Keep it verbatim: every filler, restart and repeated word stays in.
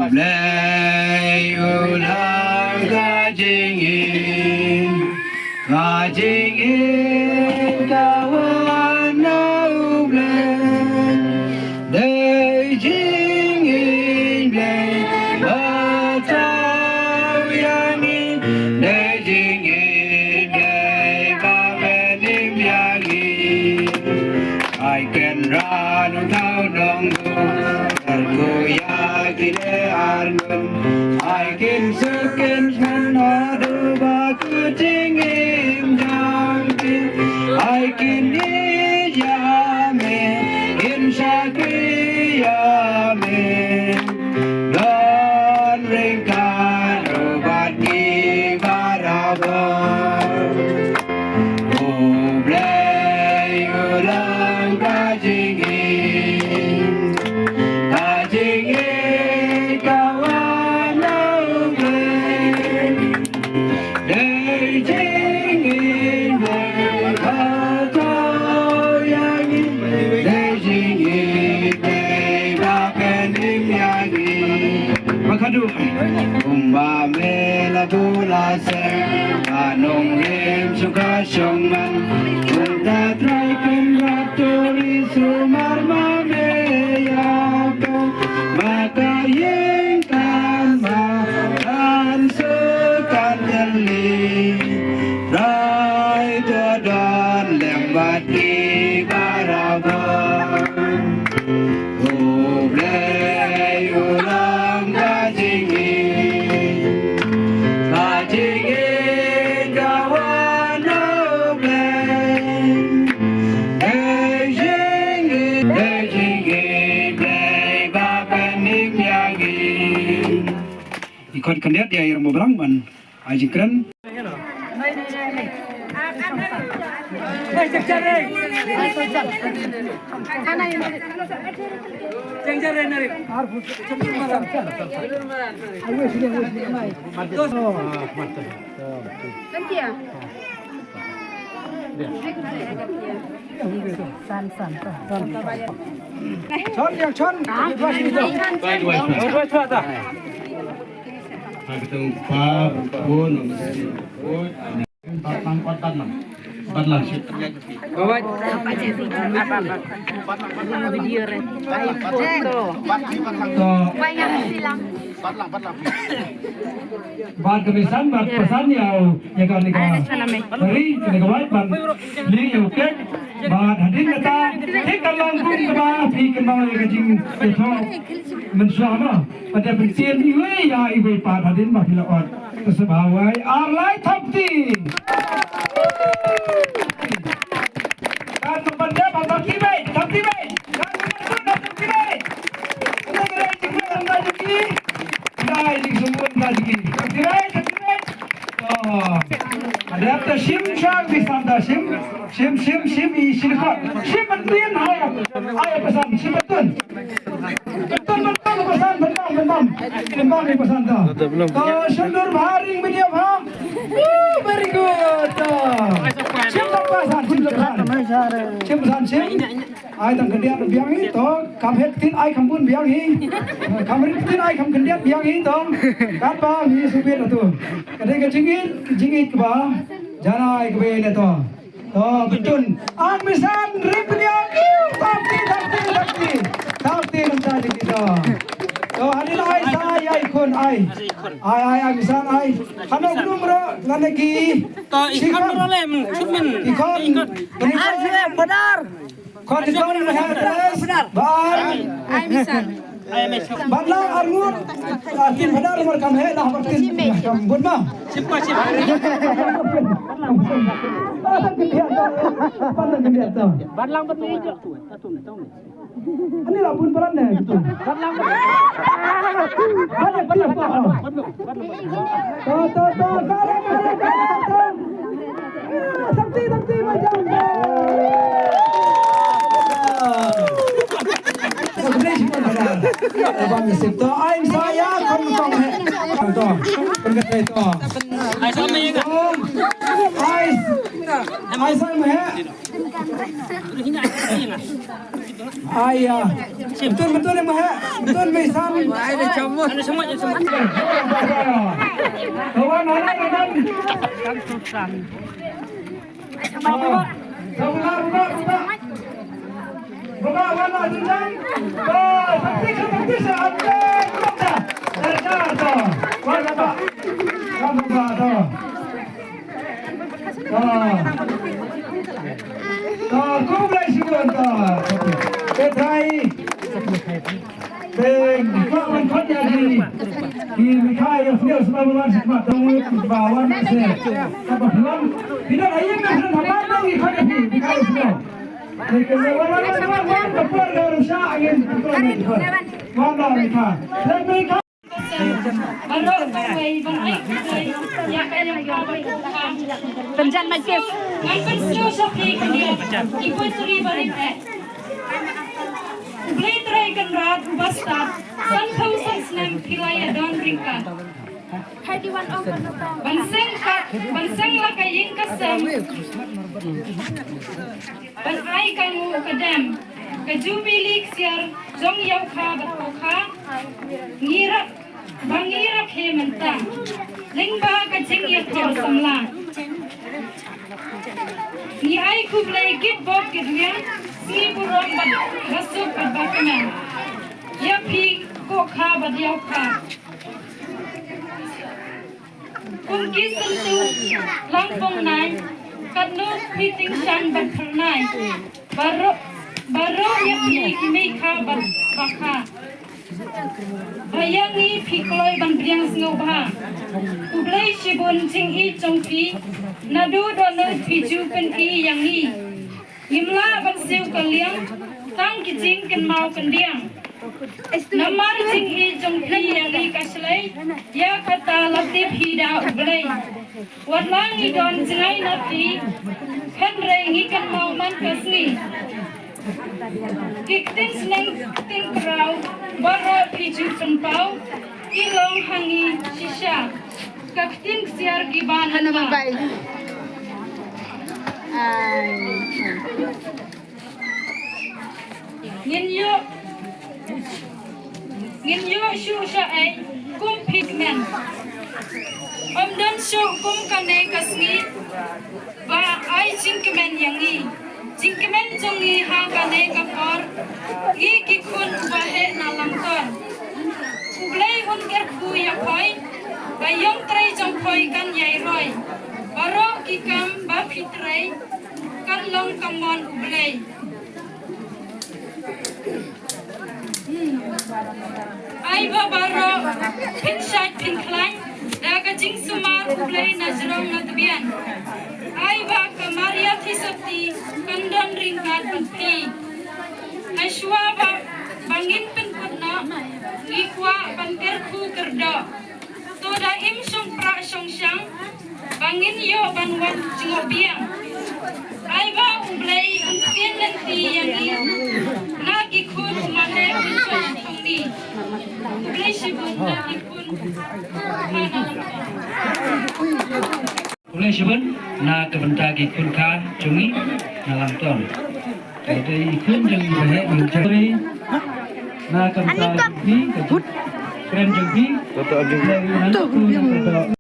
Blei u long ka jingim, ka jingim ka wan na u Blei. Dei jingim Blei ba thaw ïa ngi, dei jingim Blei ba pynim ïa ngi. Ai ken ran u thaw dong u, tar ku ïa ki de ar ngun. Ai kin suk kin sman haduh ba ku jingim jam ki. Ai kin ïa me, kin shakri ïa me. Don ryngkat ruh bad ngi barabor. U Blei u long ka jingim, ka jingim ka wan na u Blei. Dei jingim Blei ba thaw ïa ngi, dei jingim Blei ba pynim ïa ngi. Ba khadduh kumba me la bun la seng, ka nongrim shu ka shong man. Kumta Trai Kynrad to ri sumar ma me ïa ka, ma ka ïing kan ma kan suk kan jali. Trai to don lem bad ngi barabor. U Blei u long ka jingim, ka jingim ka wan na u Blei. Dei jingim, dei jingim Blei ba pynim ïa ngi. I khot khyndiat ïa i Rambubrang ban ai jingkren. San, san, san. Chon, yang chon. Hai, betul. Pa, bun, bun. Bat lang, bat lang. Bat lang, shit. Video re. Ai, foto. To. Bat lang, bat lang. Bad ka misan, bad pesan ïa u, ïa kane ka ri, kane ka wait, ban leh ïa u kek, bad hadien kata, te kan long kum kaba phi kynmaw ïa ka jingïathoh mynshuwa mo. Bad ïa pyntieng iwei ïa iwei pat hadien ba phi la ot. Te sngewbha wei ar lai thap kti. Kan ban dep ba kti wei, thap kti wei. Kan ban dep ba kti wei. Kane ka dei jingmut jong ka jong ki. Ka dei jingsngewbha jong ka jong ki. Thap kti wei, thap kti wei. To. Hadap ta shim shang, bi sam ta shim. Shim, shim, shim, i shim khot. Shim ban tien hau. Ai pesan, shim ban tien. Ban tien, ban tien, pesan, ban tien, ban tien. Ban tien, i pesan ta. To, shim dur bha, ring bha. Woo, very good. To. Shim ban pesan, shim ban pesan. Shim pesan, shim. Ai tang khyndiat biang hi to, kam het ktien ai kam bun biang hi. Kam rit ktien ai kam khyndiat biang hi to. Katba hi subit atu. Ka dei ka jingïeit, jingïeit kaba janai kaba ïeit to. To, pyntun. Ang misan rit biang hi. Thap kti, thap kti, thap kti. Thap kti nangta jingïeit to. To, hadien ai sa ai ai khun ai. Ai ai ai misan ai. Hano gnung ro ngan ki. To, i khun ro lem, chut men. I khun. Ai, padar. Khot i khon ma ha tres. Bar. Ai misan. Bat lang arngut. Ar tin phadar mar kam he lah mar tin. Kam bun ma. Sim pa sim. Bat lang arngut. Bat lang arngut. Bat lang arngut. Ani lah bun palan ne gitu. Bat lang arngut. Bat lang arngut. To, to, to, kare, kare, kare, to. Sakti, sakti, macam tu. Abang nasib to, ai saya kan kong he. To, kan kata to. Ai sama ya. Ai, ai sama he. Ai ya. Betul, betul, eh, Maha. Betul, Maha. Ai, dah comot. Kawan, mana, kawan? Ah, buka, buka, buka. Buka, buka, buka. Ah, taktik, taktik, ah, buka, buka. Dah, dah, dah. Buka, buka. Buka, buka, dah. Ah. Ah, khublei shibun, ah. Te trai. Te kwah ban khot ïa ki, ki Meikhai ïa sniew sniew ban wan sha khmat tang ba wan se. Kaba phi wan. Phi don ha ïing na phi don ha bar dang ki khot ïa phi Meikhai ïa sniew. Te kane wan wan wan wan wan ka por ka rusa angin ka por ka por. Wan da Meikhai. Te Meikhai. Baroh kawei ban ai khublei ïa ka ïa ka. Pynjan mai kis. Ngan pynsngew sha phi ka ïa ki poetry ba rit eh. U Blei Trai Kynrad uba stad, sanphew san snem phi la ïa don ryngkat. Ban seng ka, ban seng la ka ïing ka sem. Ban ai ka nguh ka dem, ka jubili ksiar jong ïew kha bad ko kha. Ngi rap, ba ngi rap hi mynta lyngba ka jingïathoh samla. Ngi ai khublei kit bok kit riang, sngi burom bad ba suk bad ba kmen ïa phi ko kha bad ïew kha. Kum ki syntu lang pong nai, katno phi tyngshaiñ bad phyrnai. Baroh, baroh ïa phi ki Mei kha bad ba kha. Ba ïa ngi phi kloi ban pdiang sngewbha. Khublei shibun jingïeit jong phi. Naduh dohnud phi ju pyni ïa ngi. Ngim lah ban siew kylliang tang ki jingkynmaw kyndiang. Namar jingïeit jong phi ïa ngi ka shlei, ïa kata la tip hi da U Blei. Wat la ngi don jngai na phi, hynrei ngi kynmaw man ka sngi. Ki ktien sneng ktien kraw baroh phi ju pynpaw, ki long ha ngi shisha. Ka ktien ksiar kiba nang. Ngin ïoh, ngin ïoh shuh shaei kum phi kmen. Ym don shuh kum kane ka sngi ba ai jingkmen ïa ngi. Jingkmen jong ngi ha kane ka por, ngi ki khun uba heh na Langtor. U Blei un kyrkhu ïa phi, ba ïong trei jong phi kan ïai roi. Baroh ki kam ba phi trei kan long ka mon U Blei. Ai ba baroh phin shait phin khlaiñ da ka jingsumar U Blei na jrong na tbian. Ai ba ka Maria Theisotti kan don ryngkat bad phi. Hashwa ba, ba ngin pynkut noh, ngi kwah ban kyrkhu kyrdoh. To da im shong prah shong shang, ba ngin ïoh ban wan jngoh biang. Ai ba U Blei un ktien lynti ïa ngi na ki khun u Maheh un shong shong ni. U Blei shibun na ki khun. Khublei shibun na ka bynta ki khun ka jong ngi na Langtor. Ka dei i khun jong ngi ba heh ngi jari na ka bynta jong phi ka jong kren jong phi. Khublei na ka bynta.